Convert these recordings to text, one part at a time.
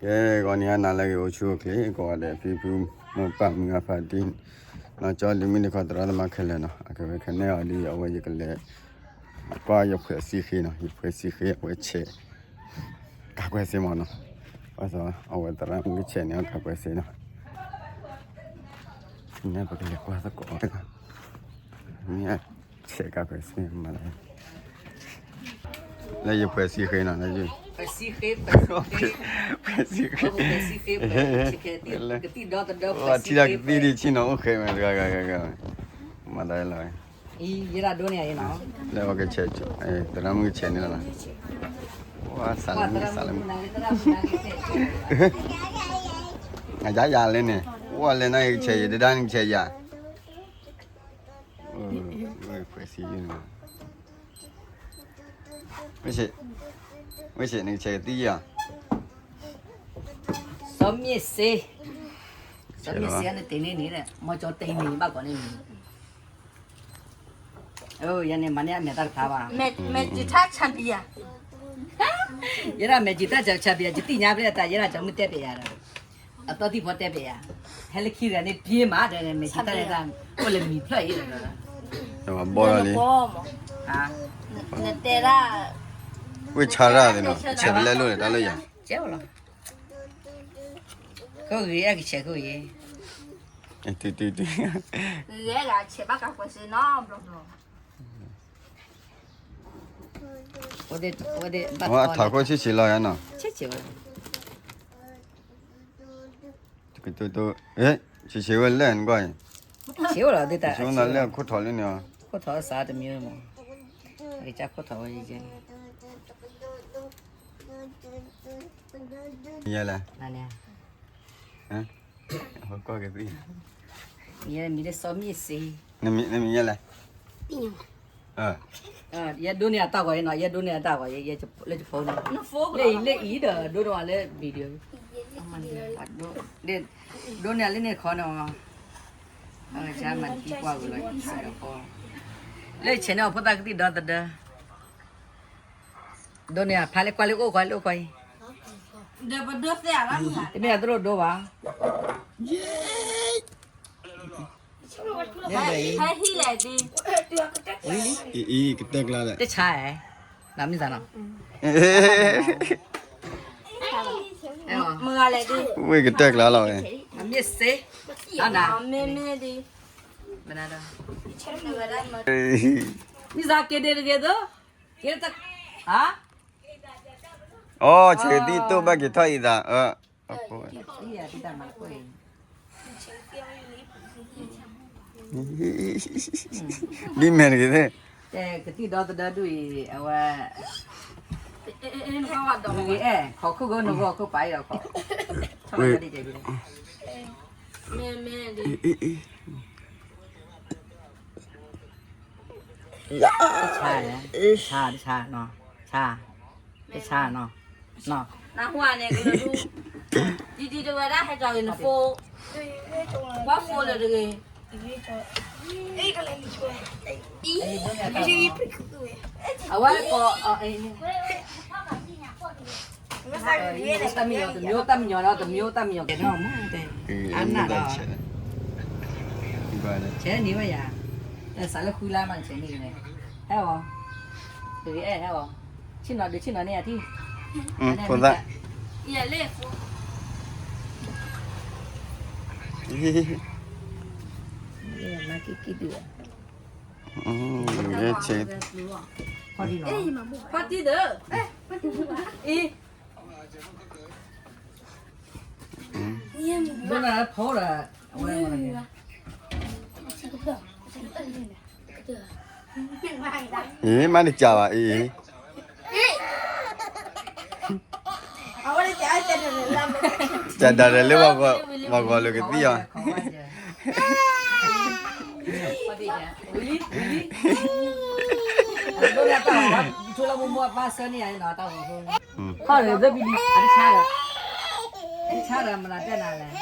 ကဲ ဂီၤနံၤဟါနၤလၢအဂ့ၤ အိၣ်ဆူၣ်အိၣ်ချ့ ကိးဂၤဒဲး ဖံဖု မိၢ်ပၢ် မုၢ်ဂၤဖါတံၢ် နီၢ်ကၠီ ဒုးမုၢ်နံၤခီ သရၣ်သမါခဲလၢာ်နီၤ အကဝဲခဲန့ၣ်အီၤဒ် အဝဲယကလဲၤ ကွၢ်ယဖှဲးစံဃ့နီၤ ယဖှဲးစံဃ့ အဝဲဆဲး ကးကွဲးစ့မးနီၤ ဘၣ်ဆၣ် အဝဲသရၣ်မုၣ်ကဆဲးန့ၢ်အီၤကးကွဲးစ့နီၤ န့ၣ်ပကလဲၤကွၢ်သကိး မ့ၢ်ဆဲးကးကွဲးစ့မးလဲၣ် လၢယဖှဲးစံဃ့နီၤ လၢယ ဖှဲးစံဃ့ ဖှဲးစံဃ့ ကသံၣ်ဒီသဒၢ ထံဒီးကသံၣ်ဒံးဆံနီၤ အိၣ်ဃဲမဲာ်တဂၤဂၤဂၤဂၤ မၤတၢ်လီၤ ယဲဒၣ်ဒိန့ၣ်နီၤ လၢအကဆဲး သရၣ်မုၣ်ကဆဲးန့ၣ်လီၤ ဝါစးလၢမုၢ်စးလၢမုၢ် အယါယၤလဲၣ်န့ၣ် ဝါလဲၣ်န့ၣ် ကဆဲးယဲ တဒါန့ၣ်ကဆဲးယၤ ဖှဲးစံယဲန့ၣ် ဝဲဆဲး ဝဲဆဲးန့ၣ်ကဆဲးကသံၣ်ယဲ စီၤမ့ၢ်စ့ စီၤမ့ၢ်စ့န့ၣ်တ့ၢ်န့ၣ်န့ၣ် မ့ၢ်ကၠီတ့ၢ်န့ၣ်ဘၣ်ကီးန့ၣ် ယၤန့ၣ်မၤန့ၢ်အမဲာ်တၢ်တဖၣ်ဘၣ် မဲာ်မဲာ်ကၠံထါဆၣ်ပယၤ ယဲဒၣ်မဲာ်ကၠံထါဆၣ်ပယၤ ယသ့ၣ်ညါဖဲလဲၣ်တၢ် ယဲဒၣ်ကၠီမုၢ်တဲပယၤဒီး အသီသံၣ်ဖီတဲပယၤ ဟဲလၢခံတဂၤန့ၣ် ပျ့ၤမးဒီးန့ၣ် မဲာ်ကၠံထါန့ၣ် အိၣ်လၢမံၤဖျၢၣ်အံၤဒီး ဘီလီၤလံ နတဲဒၣ် ဝ့ၢ်ဆါရၣ်သ့ၣ်နီၤ ဆဲးပလဲလိာ်န့ၣ် တၢ်လၢယၤ ကဲဝဲလီၤ ခိၣ်ဂ့ၤအဲၣ်ကဆဲးခိၣ်ဂ့ၤ တုတုတု ဂ့ၤဂၤဆဲးဘၣ်ကးကွဲးစ့နီၤ ဘျီဘျီ အထးခိၣ်ဆံးဆံးလီၤယၤနီၤ ဆံးဆံးဝဲ ကတိတိ ဆံးဆံးဝဲလဲၣ်နကွၢ်အံၤ ဆံးဝဲလီၤ ဒ်တၢ် ဆံးဝဲလၢခိၣ်ထီၣ်လၢန့ၣ် ခိၣ်ထီၣ်စးတမံၤမး ကစၢ်ခိၣ်ထီၣ်ဝဲယဲ ယဲလဲၣ် နန့ၣ် ဟိကွၢ်ကသံၣ် ယဲမံၤလၢစီၤမ့ၢ်စ့ နမံၤယဲလဲၣ် ယဲဒိးန့ၢ်အတၢ်ဂီၤအံၤနီၤ ယဲဒိးန့ၢ်အတၢ်ဂီၤ ယဲလၢယဖိန့ၣ် လၢအံၤလၢအံၤဒီး ဒိးန့ၢ်ဝဲလၢ video ဒိးန့ၢ်လၢန့ၣ်ခီနီၤ မၤသံကွၢ်ဝဲလီၤ လၢယဆဲးန့ၢ်အီၤဖိသၣ်ကသံၣ်ဒီသဒၢ ဒိးန့ၢ်အဖးလၢကွၢ်လၢအိၣ်ကွၢ်လၢအိၣ်ကွၢ်အံၤ တမ့ၢ်အသရိာ်ဒိဘၣ် အံၤ ကတဲကျါလီၤ တဆါအဲၣ် နမ့ၢ်သးနီၤ ဝ့ၢ်ကတဲကျါလီၤဝဲ မ့ၢ်စ့ မ့ၢ်စ့က့ၤဒဲးတဂ့ၤသိး က့ၤတ ဟါ အိ ဆဲးကသံၣ်တိၢ်ဘၣ်က့ၤထီၣ်အံၤသး ဒ်မဲာ်တဂ့ၤသ့ၣ် ကသံၣ်ဒီသဒၢဒူၣ်အံၤ အဝဲ အဲၣ် ခိးခိၣ်ဂိၢ်နဂီၢ်ခိၣ်ပာ်အံၤဒီးခိး တဆါ တဆါ တဆါနီၤ တဆါ တဆါနီၤ နဟူန့ၣ် ကလၢဒူ ဒ်ဒ်တဝဲဒၣ်ဟဲကၠီၤဂ့ၤနဖိ ကွၢ်ဖိလၢတဂ့ၤ အဝဲကိး တမံၤတမံၤတမံၤတမံၤ ကဲထီၣ်မူ အနၢ်ဒီး ဆဲးန့ၢ်ဝဲယၤ စးလၢဃုလါမး ဆဲးန့ၢ်ဝဲ ဟဲအီၤ တဂ့ၤအဲၣ်ဟဲအီၤ ဆ့ၣ်နီၤဒုးဆ့ၣ်နီၤန့ၢ်ယၤထံၣ် ဖိသၣ် မၤကံကံဒုး ဆဲး ဖီတံၢ်ဒီး အံၤ ဒိၣ်နၤလၢဖိဒီး အဝဲ အံၤ မ့ၢ်တကးဘၣ် အံၤ ကးဒၣ်ဒီးလၢ ပှၤဂီၤလိာ်ကသံၣ်အီၤ ထူလၢမိၢ်မိၢ်အပၢ်ဆၢန့ၢ်ယၤနီၤ တၢ်ဂီၤဖိ ခီၣ်ဒီးသဘံၣ်လံ အတဆါဒီး အတဆါဒီးမနုၤတဲနၤလဲၣ်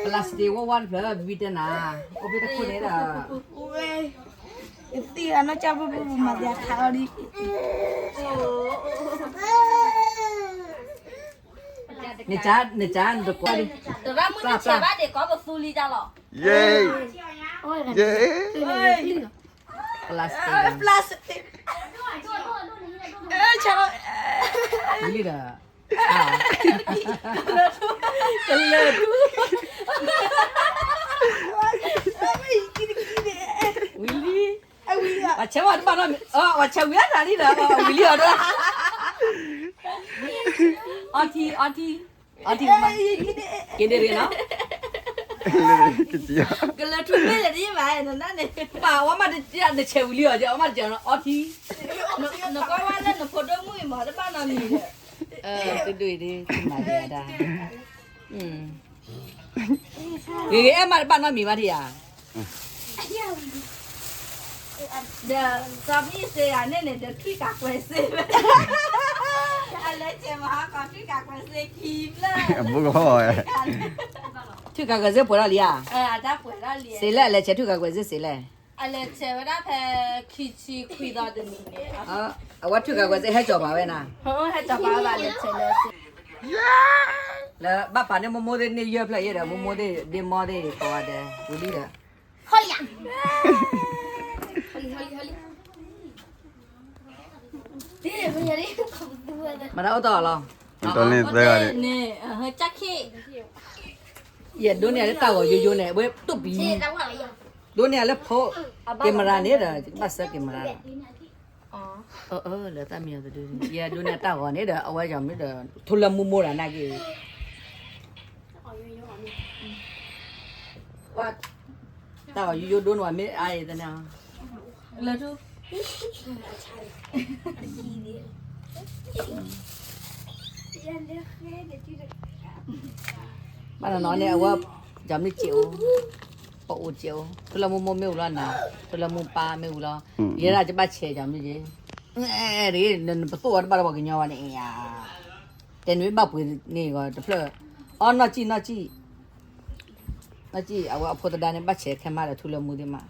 ပလၢစတ့ဝါဝါတဖျၢၣ် ဘံၣ်တဲနၤ အိၣ်ဖဲတခိၣ်န့ၣ်ဒီး သံၣ်အနီၢ်ကၠၢ်ပူၤပူၤမၤသးခးအီၤဒ် နကနတကွၢ်, တရၣ်မုၣ်နဆဲးဘၣ်ဒံးကီးပသူလံတၢ်လီၤ. ယဲ, ယဲ, plastic, plastic, လံဒီး, ကလၢာ်ထူ, ဝံၤလံ, ပှၤဆဲးဝဲတဘၣ်နီတမံၤ, ပှၤဆဲးဝံၤအတၢ်လံဒီး ဝံၤလံအီၤဒီး, အီထံ, အီထံ, အီထံ, က့ၤဒ့ရ့နီၤ, ကလၢာ်ထူမ့ၢ်လဲၣ်တယံာ်ဘၣ်, ပှၤဝဲမးတနဆဲးဝံၤလံအီၤ, အဝဲမးတကဲးနီၤ အီထံ, နကွၢ်ဝဲလၢနဖိဒိၣ်မုၣ်အံၤမး တဘၣ်နီတမံၤဒီး, သုဒိၣ်အံၤဒ်မၤဒံးဒၣ်, ဂ့ၤဂ့ၤ အဲၣ်မးတဘၣ်နီတမံၤဘၣ်ဒံးဧါ. ဒီးစီၤမံစ့ယၤန့ၣ်န့ၣ် ဒီးထွံၣ်ကးကွဲးစ့, အလဲၤဆဲးမဟါကီး ထွံၣ်ကးကွဲးစ့ခံဖျၢၣ်, ထွံၣ်ကးကွဲးစ့ပှဲၤထီၣ်လံဧါ, စ့လဲၣ် အလဲၤဆဲးထွံၣ်ကးကွဲးစ့စ့လဲၣ်, အလဲၤဆဲးဝဲဒၣ်ဖဲ ခံဆံခွံသီတနံၤန့ၣ်, အဝဲထွံၣ်ကးကွဲးစ့ဟဲကၠီၤပာ်ဝဲနၤ, ဟဲကၠီၤပာ်ဝဲဘၣ်လဲၤဆဲးလၢ လၢဘၣ်ပာ်န့ၢ်မိၢ်မိၢ်သ့ၣ်န့ၢ်ယဲၢ်ဖျၢၣ်ယဲၢ်ဒီး မိၢ်မိၢ်သ့ၣ်ဒ့မီသ့ၣ်ကိးဂၤဒဲး ဝံၤလံဒီး, ဟီလံယၤ, ဟီလံ, ဟီလံ, မတၤအိၣ်တီၢ်လီၤ, ယဒိးန့ၢ်လၢတၢ်ဂီၤယိယိန့ၣ် အဝဲတိၢ်ပံၤ, ဒိးန့ၢ်လၢဖိ, camera န့ၣ်ဒီး ဘၣ်ဆှၢ camera လီၤ. လၢတၢ်မံၤအီၤတဒု, ယဒိးန့ၢ်တၢ်ဂီၤန့ၣ်ဒီး အဝဲယီၤမ့ၢ်ဒီး ထိလၢမူမိၢ်ဒီးနာ်က့ၤ, တၢ်ဂီၤယိယိဒိးန့ၢ်ဝဲမ့ၢ်အါအံၤသန့ၣ်, လၢထူ ဘၣ်နီၤနီၤန့ၣ် အဝဲ ယီၤမ့ၢ်စဲးအိၣ်, ပအိၣ်စဲးအိၣ်, ထိလၢမူမိၢ်မ့ၢ်ဝံၤလီၤနၤ, ထိလၢမူပၢ်မ့ၢ်ဝံၤလီၤ, ယဲဒၣ်ကဘၣ်ဆဲးယီၤမ့ၢ်ယဲ, နပသိၣ်ဝဲတဘၣ်လၢပှၤကညီဝဲန့ၣ်, တဲနမ့ၢ်ဘၣ်ပှ့ၤန့ၣ်ဂီၤတဖျၢၣ်, အီ နီၢ်ကံၣ် နီၢ်ကံၣ်, နီၢ်ကံၣ် အဝဲအဖိသဒါန့ၣ် ဘၣ်ဆဲးခဲမးဒီး ထူလၢမူသ့ၣ်မး,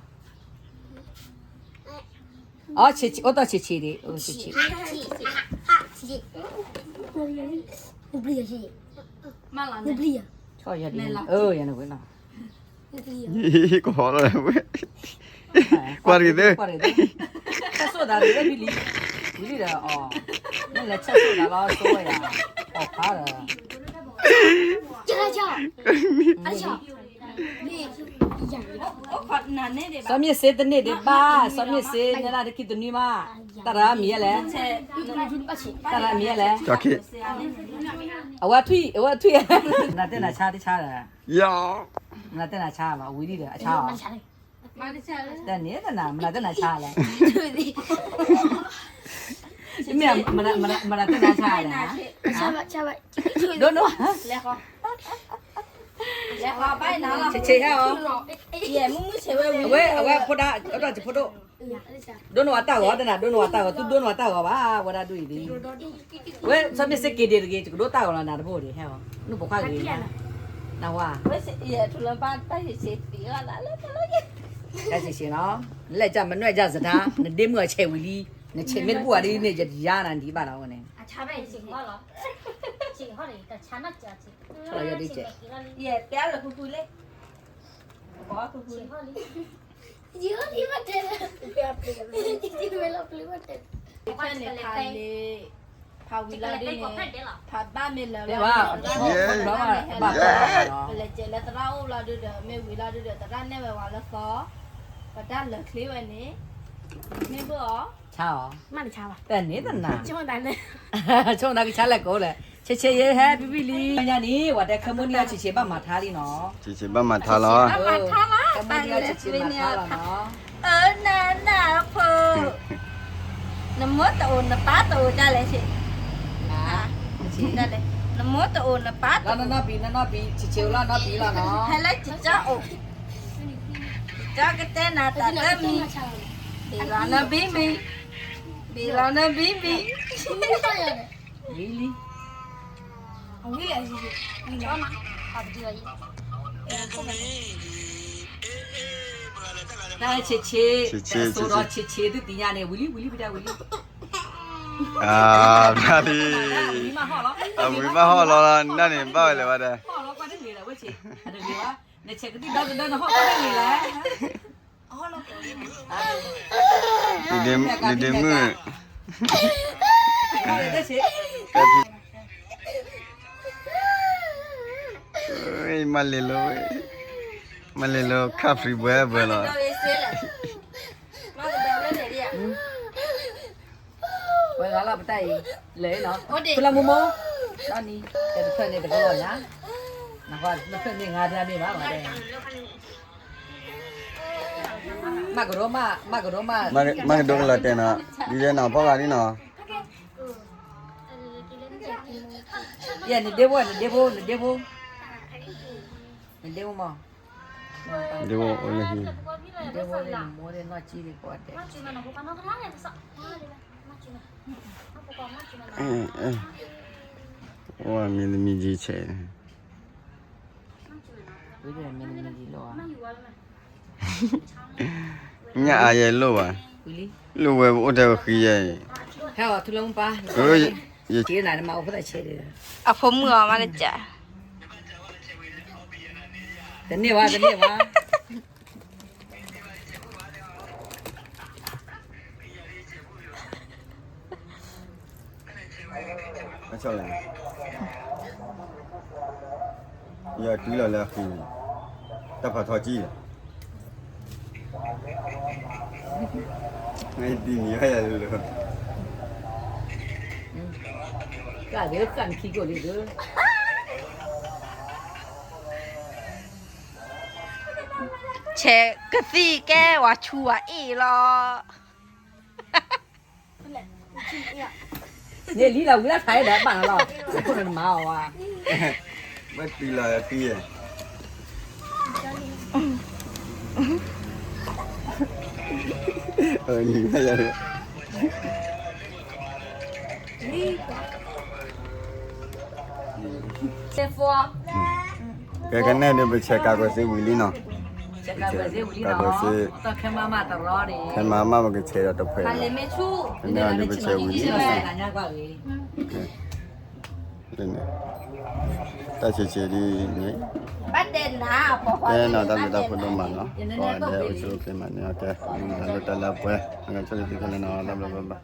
အီ ဆံးဆံး အိၣ်တီၢ်ဆံးဆံးဒံး, ဆံးဆံး, ဆီၣ်ယၤဒ်, အၢ ယၤန့ၣ်ဝဲနီၤ, ကဟီလီၤဝဲ, ကွၢ်ရံၣ်သ့, ဆၢဆိၣ်သးဒ်ဝဲဖံလံ, ဝံၤလံဒီးအီၤ, မ့ၢ်လဲၤဆၢဆိၣ်သးလီၤ ဆိဝဲယၤ, အီၣ်ဖးဒီး စီၤမ့ၢ်စ့တန့ၢ်ဒံးဘၣ်, စီၤမ့ၢ်စ့နဲဒၣ်တခံတနွံမး, တၢ်ရၢမံၤယဲလဲၣ်, တၢ်ရၢမံၤယဲလဲၣ်, အဝဲထွံၣ် အဝဲထွံၣ်, မနုၤတဲနၤဆါတဆါဒီး, မနုၤတဲနၤဆါလီၤ ဝံၤလံဒီး အဆါအီၤ, တန့ၢ်တနၤ မနုၤတဲနၤဆါလဲၣ်, မ့ၢ် မနုၤတဲနၤဆါလဲၣ်, ဒိၣ်နီၢ် ဆံးဆံးဟဲအီၤ, အဝဲ အဝဲဖိဒါ အဒိၣ်ဖိဒိၣ်, ဒိၣ်နီၢ်ဝဲတၢ်ဂီၤတနၤ ဒိၣ်နီၢ်ဝဲတၢ်ဂီၤ သုဒိၣ်နီၢ်ဝဲတၢ်ဂီၤဘၣ် ဝဲဒၣ်ဒိၣ်အံၤဒ်, ဝဲ စီၤမ့ၢ်စ့က့ၤဒံးတဂ့ၤ ယကဒိၣ်တၢ်ဂီၤလီၤနၤတဘိဒံးဟဲအီၤ, နဖိခွါဂ့ၤ, နဝါ, တၢ်ဆံးဆံးနီၤ, လဲၤကၢ်မနွဲၣ်ကၢ်စထါ နဒ့မုၣ်အဆဲးဝံၤလံ, နဆဲးမ့ၢ်တဘူၣ်ဝဲဒ်န့ၣ် ယယါနၤဒံးဘၣ်လီၤဝဲန့ၣ်, ဖးဝံၤလီၤဒ်န့ၣ်, ဖးဘၣ်မ့ၢ်လၢာ်လီၤဒ်န့ၣ်, ဖးဘၣ်မ့ၢ်လၢာ်လီၤဒ်န့ၣ်, ပလဲၤစဲးလၢသရၣ်အိၣ်လီၤဒုဒီး မ့ၢ်ဝံၤလီၤဒုဒီး သရၣ်နဲၣ်ဝဲဝဲလၢသီ, ပတၢ်လၢာ်ချ့ဝဲန့ၣ်, မ့ၢ်ဘၣ်အီၤ, ဆါအီၤ, တန့ၢ်တနၤ, ဆိကမိၣ်သးကဆါလဲၣ်ကိးလဲၣ်, ဆဲးဆဲးယဲဟဲဖံဖံလံ, ညါန့ၣ် ဝဲတဲခဲမုၢ်နံၤအီၤဆံးဆံးဘၣ်မၤထါလံနီၤ, ဆံးဆံးဘၣ်မၤထါလီၤ, ခဲမုၢ်နံၤအီၤဆံးဆံးမၤထါလီၤနီၤ, အၢ နနၢ်ဖိ, နမိၢ်တအိၣ်နပၢ်တအိၣ်ဒ်လဲၣ်, နမိၢ်တအိၣ်နပၢ်တအိၣ်, နီၢ်နီၢ်ဘံ နီၢ်နီၢ်ဘံ ဆံးဆံးလီၤ နီၢ်ဘံလီၤနီၤ, ဟဲလၢကၠီအိၣ်, ကၠီကတဲနၤတၢ်တမံၤ, ဘံလီၤနီၢ်ဘံမံ, ဘံလီၤနီၢ်ဘံမံ, ဝံၤလံ တၢ်ဆံးဆံး, တၢ်ဆိဒီးဆံးဆံး သုသ့ၣ်ညါန့ၣ် ဝံၤလံ ဝံၤလံ ဝံၤလံ ဝံၤလံ. အါ, ဖျါလံ, အဝံၤဘၣ်ဟီၣ်လီၤလီၤ နန့ၣ်ဘၣ်ဝဲလဲၣ်ဘၣ်ဒီး, နဒ့မုၣ်, မၤလ့ၤလိၤ, မၤလ့ၤလိၤ ခၣ်ဖျံးဘှဲဘှဲလီၤ. ဝဲဂၤလီၤပတၢ်အံၤ, လၢာ်လီၤ, ဖုလၢမူမူ, ဒီနံၤ, တဖျၢၣ်န့ၣ်တကလီၤညါ, နကွၢ်တဖျၢၣ်န့ၣ်ငါဒၣ်မ့ၢ်ဘၣ်, မၤကဒိမး, မၤကဒိမး, မၤကဒိကလီၤတဲာ်နီၤ, ဒ်လဲၣ်နီၤ ဖီဂၤဒ်နီၤ, ယဲ နဒ့ဖိ နဒ့ဖိ နဒ့ဖိ, နဒ့ဖိမး, ဒ့ဖိအိၣ်လၢဟံၣ်, ဒ့ဖိလၢနမိၢ်ဒ့နီၢ်ကံဒ့ဖိတဲ, အိၣ်မ့ၢ်သမံးကံဆဲး, ဝဲမ့ၢ်သမံးကံလိၣ်ဧါ, ညၣ်အါယဲလိၣ်ဘၣ်, လိၣ်ဝဲပအိၣ်ထဲပဃံယဲအံၤ, ဟဲအီၤထူလၢမူပၢ်, ယ, ယ, အဖိမုၣ်အီၤမးတစဲးဒီး, အဖိမုၣ်အီၤမးတစဲး, တန့ၢ်ဘၣ် တန့ၢ်ဘၣ်. ယတုၤလီၤလၢအဃံ, တၢ်ဖးထီကံၢ်လီၤ, ဒ်န့ၣ်ယၤလီၤ, ကၢ်ဒုး ကၢ်နခံကိၣ်လံဒုး ဆဲးကသံၣ်ကဲဝဲဆူဝဲအ့ၣ်လီၤ. န့ၣ်လံလီၤ ဝံၤလၢထးဒီးဘၣ်နၤလီၤ, ခိၣ်နမၤအီၤဝဲ, ဘၣ်တုၤလီၤဃံ, ကဲကနဲၣ်ဒုး ပဆဲးကးကွဲးစ့ဝံၤလံနီၤ, ကးကွဲးစ့, ခဲမါမးပကဆဲးဒီးတဖှဲး, ကနဲၣ်ဒုးပဆဲးဝံၤလံနီၤ, တၢ်ဆဲးဆဲးဒ်န့ၣ်, တဲနီၤ တၢ်ဘျုးတၢ်ဖှိၣ်ဒိၣ်မးနီၤ, ပှၤဒဲအိၣ်ဆူၣ်အိၣ်ချ့မးန့ၣ် ကဲ တၢ်လၢပှဲၤ အကဆိၣ်ဂ့ၤသုခဲလၢာ်နီၤ, တၢ်ဘျုးဘၣ်ဘၣ်.